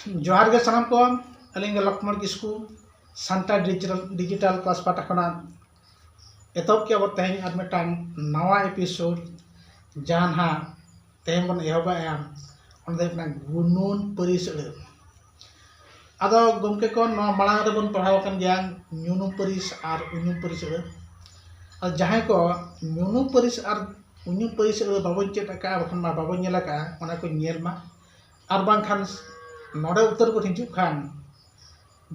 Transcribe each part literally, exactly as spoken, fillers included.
ᱡᱚᱦᱟᱨ ᱜᱮ ᱥᱟᱱᱟᱢ ᱠᱚ, ᱟᱹᱞᱤᱧ ᱜᱮ ᱞᱚᱠᱷᱢᱚᱬ ᱠᱤᱥᱠᱩ, ᱥᱟᱱᱛᱟᱲ ᱰᱤᱡᱤᱴᱟᱞ, ᱰᱤᱡᱤᱴᱟᱞ ᱠᱞᱟᱥ ᱯᱟᱦᱴᱟ ᱠᱷᱚᱱᱟᱜ ᱮᱛᱚᱦᱚᱵ ᱠᱮᱜᱼᱟ ᱵᱚ ᱛᱮᱦᱮᱧ ᱟᱨ ᱢᱤᱫᱴᱟᱝ ᱱᱟᱣᱟ ᱮᱯᱤᱥᱳᱰ, ᱡᱟᱦᱟᱸ ᱱᱟᱦᱟᱜ ᱛᱮᱦᱮᱧ ᱵᱚᱱ ᱮᱦᱚᱵᱟ, ᱚᱱᱟ ᱫᱚ ᱦᱩᱭᱩᱜ ᱠᱟᱱᱟ ᱜᱩᱱᱩᱱ ᱯᱟᱹᱨᱤᱥ ᱟᱹᱲᱟᱹ᱾ ᱟᱫᱚ ᱜᱚᱢᱠᱮ ᱠᱚ, ᱱᱚᱣᱟ ᱢᱟᱲᱟᱝ ᱨᱮᱵᱚᱱ ᱯᱟᱲᱦᱟᱣ ᱟᱠᱟᱱ ᱜᱮᱭᱟ ᱧᱩᱱᱩᱢ ᱯᱟᱹᱨᱤᱥ ᱟᱨ ᱩᱧᱩᱢ ᱯᱟᱹᱨᱤᱥ ᱟᱹᱲᱟᱹ᱾ ᱟᱨ ᱡᱟᱦᱟᱸᱭ ᱠᱚ ᱧᱩᱱᱩᱢ ᱯᱟᱹᱨᱤᱥ ᱟᱨ ᱩᱧᱩᱢ ᱯᱟᱹᱨᱤᱥ ᱟᱹᱲᱟᱹ ᱵᱟᱵᱚᱱ ᱪᱮᱫ ᱟᱠᱟᱫᱼᱟ, ᱵᱟᱠᱷᱟᱱ ᱢᱟ ᱵᱟᱵᱚᱱ ᱧᱮᱞ ᱟᱠᱟᱫᱼᱟ, ᱚᱱᱟ ᱠᱚ ᱧᱮᱞ ᱢᱟ᱾ ᱟᱨ ᱵᱟᱝᱠᱷᱟᱱ ᱱᱚᱰᱮ ᱩᱛᱟᱹᱨ ᱵᱚᱱ ᱦᱤᱡᱩᱜ ᱠᱷᱟᱱ,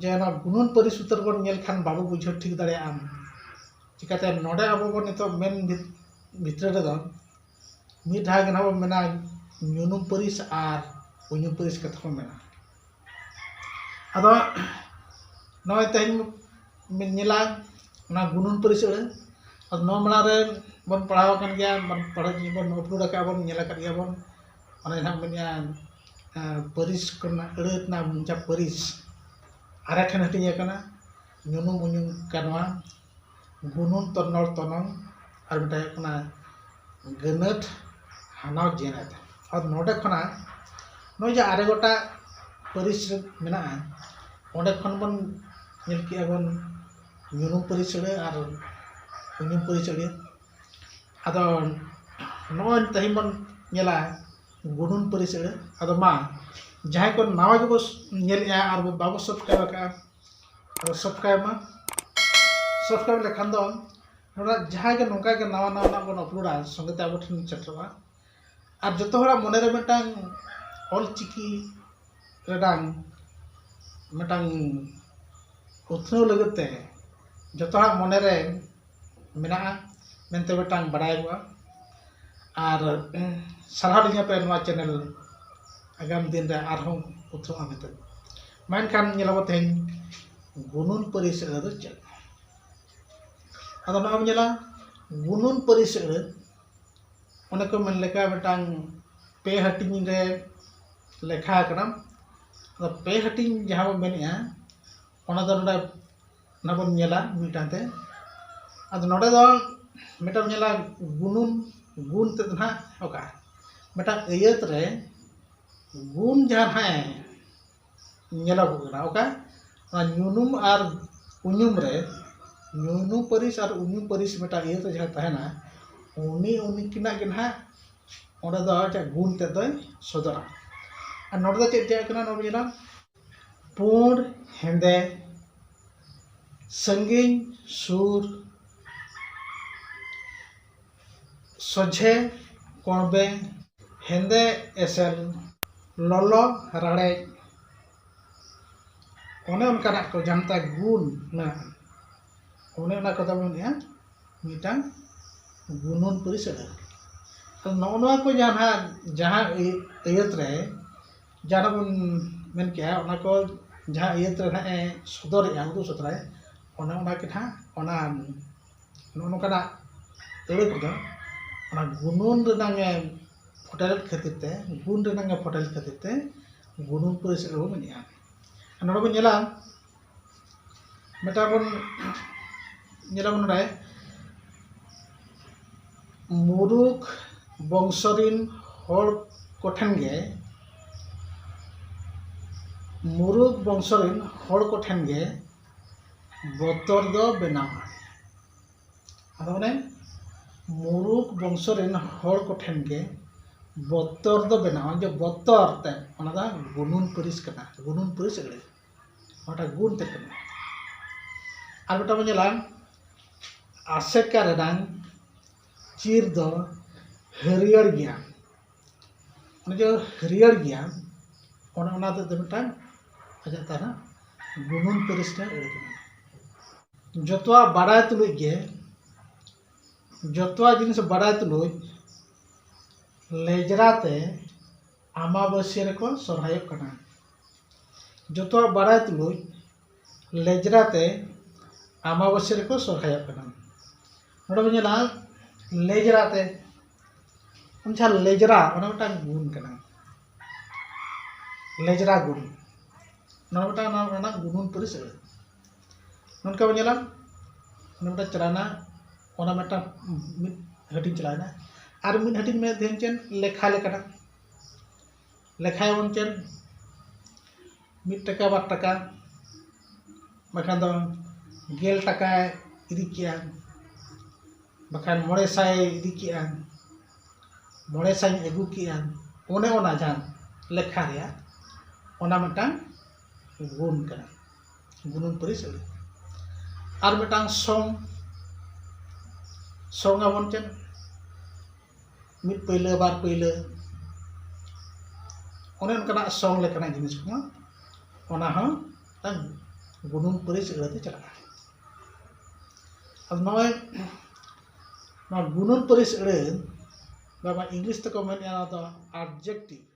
ᱡᱮ ᱱᱚᱣᱟ ᱜᱩᱱᱩᱱ ᱯᱟᱹᱨᱤᱥ ᱩᱛᱟᱹᱨ ᱵᱚᱱ ᱧᱮᱞ ᱠᱷᱟᱱ ᱵᱟᱵᱚ ᱵᱩᱡᱷᱟᱹᱣ ᱴᱷᱤᱠ ᱫᱟᱲᱮᱭᱟᱜᱼᱟ᱾ ᱪᱤᱠᱟᱹᱛᱮ ᱱᱚᱰᱮ ᱟᱵᱚ ᱵᱚᱱ ᱱᱤᱛᱚᱜ ᱢᱮᱱ ᱵᱷᱤᱛ-, ᱵᱷᱤᱛᱨᱤ ᱨᱮᱫᱚ ᱢᱤᱫ ᱫᱷᱟᱣ ᱜᱮ ᱱᱟᱦᱟᱜ ᱵᱚᱱ ᱢᱮᱱᱟ ᱧᱩᱱᱩᱢ ᱯᱟᱹᱨᱤᱥ ᱟᱨ ᱩᱧᱩᱢ ᱯᱟᱹᱨᱤᱥ ᱠᱟᱛᱷᱟ ᱵᱚᱱ ᱢᱮᱱᱟ᱾ ᱟᱫᱚ ᱱᱚᱜᱼᱚᱭ ᱛᱮᱦᱮᱧ ᱵᱚᱱ ᱧᱮᱞᱟ ᱚᱱᱟ ᱜᱩᱱᱩᱱ ᱯᱟᱹᱨᱤᱥ ᱟᱹᱲᱟᱹ᱾ ᱟᱫᱚ ᱱᱚᱣᱟ ᱢᱟᱲᱟᱝ ᱨᱮ ᱵᱚᱱ ᱯᱟᱲᱦᱟᱣ ᱟᱠᱟᱱ ᱜᱮᱭᱟ, ᱵᱚᱱ ᱯᱟᱲᱦᱟᱣ, ᱵᱚᱱ ᱟᱯᱞᱳᱰ ᱟᱠᱟᱫ ᱵᱚᱱ, ᱧᱮᱞ ᱟᱠᱟᱫ ᱜᱮᱭᱟ ᱵᱚᱱ᱾ ᱚᱱᱟ ᱡᱟᱦᱟᱸ ᱢᱮᱱᱮᱜᱼᱟ, ᱮᱸ, ᱯᱟᱹᱨᱤᱥ ᱠᱚᱨᱮᱱᱟᱜ ᱟᱹᱲᱟᱹ ᱨᱮᱱᱟᱜ ᱢᱚᱪᱟ ᱯᱟᱹᱨᱤᱥ ᱟᱨᱮ ᱴᱷᱮᱱ ᱦᱟᱹᱴᱤᱧ ᱟᱠᱟᱱᱟ, ᱧᱩᱱᱩᱢ, ᱩᱧᱩᱢ, ᱠᱟᱱᱣᱟ, ᱜᱩᱱᱩᱱ, ᱛᱚᱱᱚᱲ, ᱛᱚᱱᱚᱝ, ᱟᱨ ᱢᱤᱫᱴᱟᱝ ᱦᱩᱭᱩᱜ ᱠᱟᱱᱟ ᱜᱟᱹᱱᱟᱹᱴ, ᱦᱟᱱᱟᱣ, ᱡᱮᱱᱮᱛ᱾ ᱟᱨ ᱱᱚᱰᱮ ᱠᱷᱚᱱᱟᱜ ᱱᱚᱜᱼᱚᱭ ᱡᱮ ᱟᱨᱮ ᱜᱚᱴᱟᱝ ᱯᱟᱹᱨᱤᱥ ᱢᱮᱱᱟᱜᱼᱟ, ᱚᱸᱰᱮ ᱠᱷᱚᱱ ᱵᱚᱱ ᱧᱮᱞ ᱠᱮᱜᱼᱟ ᱵᱚᱱ ᱧᱩᱱᱩᱢ ᱯᱟᱹᱨᱤᱥ ᱟᱹᱲᱟᱹ ᱟᱨ ᱩᱧᱩᱢ ᱯᱟᱹᱨᱤᱥ ᱟᱹᱲᱟᱹ᱾ ᱟᱫᱚ ᱱᱚᱜᱼᱚᱭ ᱛᱮᱦᱮᱧ ᱵᱚᱱ ᱧᱮᱞᱟ ᱜᱩᱱᱩᱱ ᱯᱟᱹᱨᱤᱥ ᱟᱹᱲᱟᱹ᱾ ᱟᱫᱚ ᱢᱟ, ᱡᱟᱦᱟᱸᱭ ᱠᱚ ᱱᱟᱣᱟ ᱜᱮᱵᱚ ᱧᱮᱞᱮᱜᱼᱟ ᱟᱨ ᱵᱟᱵᱚ subscribe ᱟᱠᱟᱫᱼᱟ, ᱟᱫᱚ subscribe ᱢᱟ᱾ Subscribe ᱞᱮᱠᱷᱟᱱ ᱫᱚ ᱱᱚᱰᱮ ᱡᱟᱦᱟᱸᱭ ᱜᱮ ᱱᱚᱝᱠᱟ ᱜᱮ ᱱᱟᱣᱟ ᱱᱟᱣᱟᱱᱟᱜ ᱵᱚᱱ ᱟᱯᱞᱳᱰᱟ, ᱥᱚᱸᱜᱮ ᱛᱮ ᱟᱵᱚ ᱴᱷᱮᱱ ᱥᱮᱴᱮᱨᱚᱜᱼᱟ᱾ ᱟᱨ ᱡᱚᱛᱚ ᱦᱚᱲᱟᱜ ᱢᱚᱱᱮᱨᱮ ᱢᱤᱫᱴᱟᱝ ᱚᱞ ᱪᱤᱠᱤ ᱨᱮᱱᱟᱝ ᱢᱤᱫᱴᱟᱝ ᱩᱛᱱᱟᱹᱣ ᱞᱟᱹᱜᱤᱫ ᱛᱮ ᱡᱚᱛᱚ ᱦᱚᱲᱟᱜ ᱢᱚᱱᱮᱨᱮ ᱢᱮᱱᱟᱜᱼᱟ ᱢᱮᱱᱛᱮ ᱢᱤᱫᱴᱟᱝ ᱵᱟᱰᱟᱭᱚᱜᱼᱟ᱾ ᱟᱨ ᱥᱟᱨᱦᱟᱣ ᱞᱤᱧᱟ ᱯᱮ ᱱᱚᱣᱟ ᱪᱮᱱᱮᱞ ᱟᱜᱟᱢ ᱫᱤᱱ ᱨᱮ ᱟᱨᱦᱚᱸ ᱩᱛᱱᱟᱹᱜᱼᱟ ᱢᱮᱱᱛᱮ᱾ ᱢᱮᱱᱠᱷᱟᱱ ᱧᱮᱞᱟᱵᱚ ᱛᱮᱦᱮᱧ ᱜᱩᱱᱩᱱ ᱯᱟᱹᱨᱤᱥ ᱟᱹᱲᱟᱹ ᱫᱚ ᱪᱮᱫ? ᱟᱫᱚ ᱱᱚᱜᱼᱚᱭ ᱵᱚᱱ ᱧᱮᱞᱟ ᱜᱩᱱᱩᱱ ᱯᱟᱹᱨᱤᱥ ᱟᱹᱲᱟᱹ, ᱚᱱᱮ ᱠᱚ ᱢᱮᱱ ᱞᱮᱠᱟ ᱢᱤᱫᱴᱟᱝ ᱯᱮ ᱦᱟᱹᱴᱤᱧ ᱨᱮ ᱞᱮᱠᱷᱟ ᱟᱠᱟᱱᱟ᱾ ᱟᱫᱚ ᱯᱮ ᱦᱟᱹᱴᱤᱧ ᱡᱟᱦᱟᱸ ᱵᱚᱱ ᱢᱮᱱᱮᱜᱼᱟ, ᱚᱱᱟ ᱫᱚ ᱱᱚᱰᱮ ᱚᱱᱟ ᱵᱚᱱ ᱧᱮᱞᱟ ᱢᱤᱫᱴᱟᱝ ᱛᱮ᱾ ᱟᱫᱚ ᱱᱚᱰᱮ ᱫᱚ ᱢᱤᱫᱴᱟᱝ ᱧᱮᱞᱟ ᱜᱩᱱᱩᱱ, ᱜᱩᱱ ᱛᱮᱫ ᱱᱟᱦᱟᱜ ᱚᱠᱟ ᱢᱤᱫᱴᱟᱝ ᱟᱹᱭᱟᱹᱛ ᱨᱮ ᱜᱩᱱ ᱡᱟᱦᱟᱸ ᱱᱟᱦᱟᱜ ᱮ ᱧᱮᱞᱚᱜᱚᱜ ᱠᱟᱱᱟ᱾ ᱚᱠᱟ? ᱚᱱᱟ ᱧᱩᱱᱩᱢ ᱟᱨ ᱩᱧᱩᱢ ᱨᱮ, ᱧᱩᱱᱩᱢ ᱯᱟᱹᱨᱤᱥ ᱟᱨ ᱩᱧᱩᱢ ᱯᱟᱹᱨᱤᱥ ᱢᱤᱫᱴᱟᱝ ᱤᱭᱟᱹ ᱛᱮ ᱡᱟᱦᱟᱸ ᱛᱟᱦᱮᱱᱟ, ᱩᱱᱤ ᱩᱱᱠᱤᱱᱟᱜ ᱜᱮ ᱱᱟᱦᱟᱜ ᱚᱸᱰᱮ ᱫᱚ ᱪᱮᱫ ᱜᱩᱱ ᱛᱮᱫ ᱫᱚᱭ ᱥᱚᱫᱚᱨᱟ᱾ ᱟᱨ ᱱᱚᱰᱮ ᱫᱚ ᱪᱮᱫ ᱪᱤᱠᱟᱹᱜ ᱠᱟᱱᱟ? ᱱᱚᱰᱮ ᱧᱮᱞᱟᱢ, ᱯᱩᱸᱰ ᱦᱮᱸᱫᱮ, ᱥᱟᱺᱜᱤᱧ ᱥᱩᱨ, ᱥᱚᱡᱷᱮ ᱠᱚᱬᱵᱮ, ᱦᱮᱸᱫᱮ ᱮᱥᱮᱞ, ᱞᱚᱞᱚ ᱨᱟᱲᱮᱡ, ᱚᱱᱮ ᱚᱱᱠᱟᱱᱟᱜ ᱠᱚ ᱡᱟᱦᱟᱸ ᱢᱤᱫᱴᱟᱝ ᱜᱩᱱ ᱢᱮᱱᱟᱜᱼᱟ, ᱚᱱᱮ ᱚᱱᱟ ᱠᱚᱫᱚ ᱵᱚᱱ ᱢᱮᱱᱮᱫᱼᱟ ᱢᱤᱫᱴᱟᱝ ᱜᱩᱱᱚᱱ ᱯᱟᱹᱨᱤᱥ ᱟᱹᱲᱟᱹ᱾ ᱟᱫᱚ ᱱᱚᱜᱼᱚ ᱱᱚᱣᱟ ᱠᱚ ᱡᱟᱦᱟᱸ ᱱᱟᱦᱟᱜ, ᱡᱟᱦᱟᱸ ᱟᱹᱭ-, ᱟᱹᱭᱟᱹᱛ ᱨᱮ ᱡᱟᱦᱟᱸ ᱵᱚᱱ ᱢᱮᱱ ᱠᱮᱜᱼᱟ, ᱚᱱᱟ ᱠᱚ ᱡᱟᱦᱟᱸ ᱟᱹᱭᱟᱹᱛ ᱨᱮ ᱱᱟᱦᱟᱜ ᱮ ᱥᱚᱫᱚᱨᱮᱜᱼᱟ, ᱩᱫᱩᱜ ᱥᱚᱫᱚᱨᱟᱭ, ᱚᱱᱮ ᱚᱱᱟ ᱜᱮ ᱱᱟᱦᱟᱜ ᱚᱱᱟ ᱱᱚᱜᱼᱚ ᱱᱚᱝᱠᱟᱱᱟᱜ ᱟᱹᱲᱟᱹ ᱠᱚᱫᱚ ᱚᱱᱟ ᱜᱩᱱᱚᱱ ᱨᱮᱱᱟᱝ ᱮ ᱯᱷᱚᱴᱮᱞᱮᱫ ᱠᱷᱟᱹᱛᱤᱨ ᱛᱮ, ᱜᱩᱱ ᱨᱮᱱᱟᱝ ᱮ ᱯᱷᱚᱴᱮᱞᱮᱫ ᱠᱷᱟᱹᱛᱤᱨ ᱛᱮ ᱜᱩᱱᱚᱱ ᱯᱟᱹᱨᱤᱥ ᱟᱹᱲᱟᱹ ᱵᱚᱱ ᱢᱮᱱᱮᱜᱼᱟ᱾ ᱟᱨ ᱱᱚᱰᱮ ᱵᱚᱱ ᱧᱮᱞᱟ, ᱢᱤᱫᱴᱟᱝ ᱵᱚᱱ ᱧᱮᱞᱟ ᱵᱚᱱ ᱱᱚᱰᱮ, ᱢᱩᱨᱩᱠ ᱵᱚᱝᱥᱚ ᱨᱤᱱ ᱦᱚᱲ ᱠᱚᱴᱷᱮᱱ ᱜᱮ, ᱢᱩᱨᱩᱠ ᱵᱚᱝᱥᱚ ᱨᱤᱱ ᱦᱚᱲ ᱠᱚᱴᱷᱮᱱ ᱜᱮ ᱵᱚᱛᱚᱨ ᱫᱚ ᱵᱮᱱᱟᱣᱟ᱾ ᱟᱫᱚ ᱚᱱᱮ ᱢᱩᱨᱩᱠ ᱵᱚᱝᱥᱚ ᱨᱮᱱ ᱦᱚᱲ ᱠᱚᱴᱷᱮᱱ ᱜᱮ ᱵᱚᱛᱚᱨ ᱫᱚ ᱵᱮᱱᱟᱣᱟ, ᱡᱮ ᱵᱚᱛᱚᱨ ᱛᱮ, ᱚᱱᱟ ᱫᱚ ᱜᱩᱱᱩᱱ ᱯᱟᱹᱨᱤᱥ ᱠᱟᱱᱟ, ᱜᱩᱱᱩᱱ ᱯᱟᱹᱨᱤᱥ ᱟᱹᱲᱟᱹ, ᱚᱱᱟᱴᱟᱜ ᱜᱩᱱ ᱛᱮ ᱠᱟᱱᱟ᱾ ᱟᱨ ᱢᱤᱫᱴᱟᱝ ᱵᱚᱱ ᱧᱮᱞᱟ, ᱟᱥᱮᱠᱟ ᱨᱮᱱᱟᱝ ᱪᱤᱨ ᱫᱚ ᱦᱟᱹᱨᱭᱟᱹᱲ ᱜᱮᱭᱟ᱾ ᱚᱱᱮ ᱡᱮ ᱦᱟᱹᱨᱭᱟᱹᱲ ᱜᱮᱭᱟ, ᱚᱱᱮ ᱚᱱᱟ ᱫᱚ ᱢᱤᱫᱴᱟᱝ ᱟᱡᱟᱜ ᱛᱟᱨᱟ ᱜᱩᱱᱩᱱ ᱯᱟᱹᱨᱤᱥ ᱨᱮ ᱟᱹᱲᱟᱹ ᱠᱟᱱᱟ᱾ ᱡᱚᱛᱚᱣᱟᱜ ᱵᱟᱲᱟᱭ ᱛᱩᱞᱩᱡ ᱜᱮ, ᱡᱚᱛᱚᱣᱟᱜ ᱡᱤᱱᱤᱥ ᱵᱟᱲᱟᱭ ᱛᱩᱞᱩᱡ ᱞᱮᱡᱽᱨᱟ ᱛᱮ ᱟᱢᱟᱵᱟᱹᱥᱭᱟᱹ ᱨᱮᱠᱚ ᱥᱚᱨᱦᱟᱭᱚᱜ ᱠᱟᱱᱟ᱾ ᱡᱚᱛᱚᱣᱟᱜ ᱵᱟᱲᱟᱭ ᱛᱩᱞᱩᱡ ᱞᱮᱡᱽᱨᱟ ᱛᱮ ᱟᱢᱟᱵᱟᱹᱥᱭᱟᱹ ᱨᱮᱠᱚ ᱥᱚᱨᱦᱟᱭᱚᱜ ᱠᱟᱱᱟ᱾ ᱱᱚᱰᱮ ᱵᱚᱱ ᱧᱮᱞᱟ, ᱞᱮᱡᱽᱨᱟ ᱛᱮ, ᱟᱪᱪᱷᱟ, ᱞᱮᱡᱽᱨᱟ, ᱚᱱᱟ ᱢᱤᱫᱴᱟᱝ ᱜᱩᱱ ᱠᱟᱱᱟ, ᱞᱮᱡᱽᱨᱟ ᱜᱩᱱ, ᱱᱚᱣᱟ ᱢᱤᱫᱴᱟᱝ, ᱱᱚᱣᱟ ᱨᱮᱱᱟᱜ ᱜᱩᱱᱚᱱ ᱯᱟᱹᱨᱤᱥ ᱟᱹᱲᱟᱹ᱾ ᱱᱚᱝᱠᱟ ᱵᱚᱱ ᱧᱮᱞᱟ, ᱚᱱᱟ ᱢᱤᱫᱴᱟᱝ ᱪᱟᱞᱟᱣᱱᱟ, ᱚᱱᱟ ᱢᱤᱫᱴᱟᱝ ᱢᱤᱫ ᱦᱟᱹᱴᱤᱧ ᱪᱟᱞᱟᱣᱱᱟ, ᱟᱨ ᱢᱤᱫ ᱦᱟᱹᱴᱤᱧ ᱢᱮᱱᱮᱫ ᱛᱟᱦᱮᱱ ᱪᱮᱫ? ᱞᱮᱠᱷᱟ ᱞᱮᱠᱟᱱᱟᱜ᱾ ᱞᱮᱠᱷᱟᱭᱟᱵᱚᱱ ᱪᱮᱫ? ᱢᱤᱫ ᱴᱟᱠᱟ ᱵᱟᱨ ᱴᱟᱠᱟ, ᱵᱟᱠᱷᱟᱱ ᱫᱚ ᱜᱮᱞ ᱴᱟᱠᱟᱭ ᱤᱫᱤ ᱠᱮᱜᱼᱟ, ᱵᱟᱠᱷᱟᱱ ᱢᱚᱬᱮ ᱥᱟᱭ ᱤᱫᱤ ᱠᱮᱜᱼᱟ, ᱢᱚᱬᱮ ᱥᱟᱭ ᱟᱹᱜᱩ ᱠᱮᱜᱼᱟ, ᱚᱱᱮ ᱚᱱᱟ ᱡᱟᱦᱟᱸ ᱞᱮᱠᱷᱟ ᱨᱮᱭᱟᱜ, ᱚᱱᱟ ᱢᱤᱫᱴᱟᱝ ᱜᱩᱱ ᱠᱟᱱᱟ, ᱜᱩᱱᱩᱱ ᱯᱟᱹᱨᱤᱥ ᱟᱹᱲᱟᱹ᱾ ᱟᱨ ᱢᱤᱫᱴᱟᱝ ᱥᱚᱝ, ᱥᱚᱝ ᱟᱵᱚᱱ ᱪᱮᱫ? ᱢᱤᱫ ᱯᱟᱹᱭᱞᱟᱹ, ᱵᱟᱨ ᱯᱟᱹᱭᱞᱟᱹ, ᱚᱱᱮ ᱚᱱᱠᱟᱱᱟᱜ ᱥᱚᱝ ᱞᱮᱠᱟᱱᱟᱜ ᱡᱤᱱᱤᱥ ᱠᱚᱦᱚᱸ, ᱚᱱᱟ ᱦᱚᱸ ᱢᱤᱫᱴᱟᱝ ᱜᱩᱱᱩᱱ ᱯᱟᱹᱨᱤᱥ ᱟᱹᱲᱟᱹ ᱛᱮ ᱪᱟᱞᱟᱜᱼᱟ᱾ ᱟᱫᱚ ᱱᱚᱜᱼᱚᱭ ᱱᱚᱣᱟ ᱜᱩᱱᱩᱱ ᱯᱟᱹᱨᱤᱥ ᱟᱹᱲᱟᱹ, ᱵᱟᱵᱟ ᱤᱝᱞᱤᱥ ᱛᱮᱠᱚ ᱢᱮᱱᱮᱫᱼᱟ, ᱚᱱᱟ ᱫᱚ adjective᱾